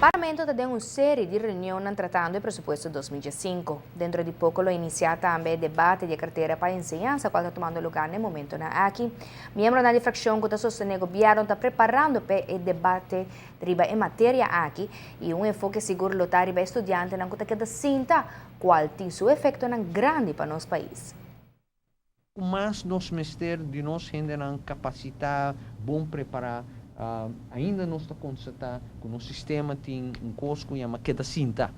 Parlamento ta den un serie di reunionnan tratando e presupuesto 2015. Dentro di poco lo inicia tambe e debate di e cartera pa enseñansa cual ta tumando lugar na e momentonan aki. Miembronan di fraccion cu ta sostene gobierno ta preparando p'e e debate riba e materia aki y un enfoke sigur lo ta riba e studiantenan cu ta keda sinta cual tin su efectonan grandi pa nos pais. Cu mas nos mester di nos hendenan capacita, bon prepara. Ainda nos ta constata cu nos sistema tin un cos cu yama keda sinta.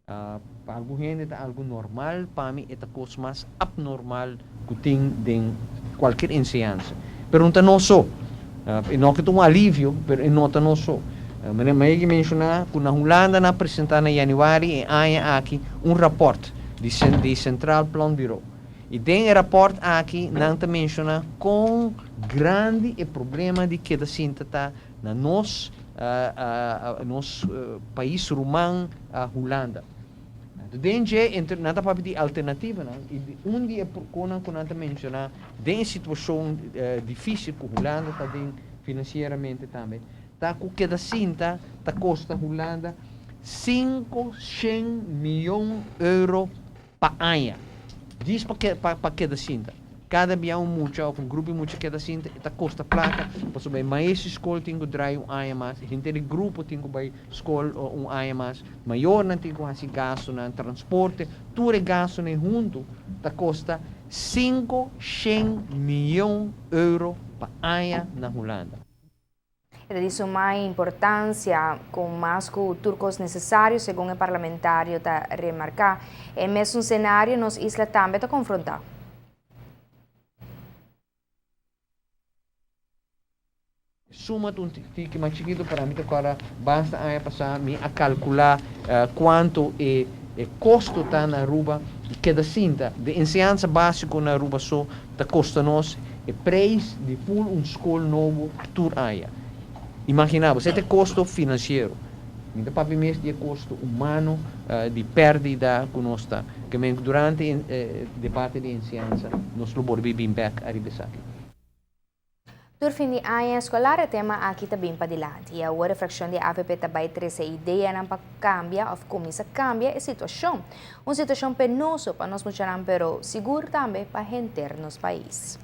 Pa algun hende ta algo normal, pa mi e ta cos mas abnormal cu tin den cualkier enseñansa. Pero no ta nos so. E no ke ta un alivio, pero e no ta nos so. Manera mi a yega menciona cu na Hulanda nan a presenta na januari e aña aki un rapport di di Centraal Planbureau. Y den e rapport aki nan ta menciona con grandi e problema di keda sinta ta na nos nos pais ruman Hulanda. Anto den dje entre nan ta papia di alternativanan y un di e konan ku nan ta menshoná den e situashon difísil ku Hulanda ta den finansieramente tambe ta ku keda sinta ta kosta Hulanda 500 miyon euro pa aña. Djis pa pa keda sinta. Kada bia un mucha of un grupo di mucha keda sinta e ta kosta plaka pasobra e maestro di skol tin ku drai un aña mas, e henter di grupo tin ku bai skol un aña mas, mayornan tin ku hasi gastunan, transporte, tur e gastunan huntu ta kosta 500 miyon euro pa aña na Hulanda. E ta di suma importancia cu mas cu tur cos necesario, segun e parlamentario ta remarca. E mesun scenario nos isla tambe ta confronta. Suma ta un tiki mas chikito, pero ami ta corda basta aña pasa mi a calcula cuanto e costo ta na Aruba y keda sinta. De enseñansa basico na Aruba so ta kosta nos e preis di ful un skol nobo tur aña. Imaginá bo, esei ta e kosto finansiero. Mi ta papia mes di e kosto humano di pèrdida ku nos ta ke men durante e debate di enseñansa nos lo por bin bèk ariba esaki. Tur fin di aña eskolar e tema aki ta bin padilanti i awor e frakshon di avp ta bai trese ideanan pa kambia òf kuminsá kambia e situashon. Un situashon penoso pa nos muchanan pero sigur tambe pa henter nos pais.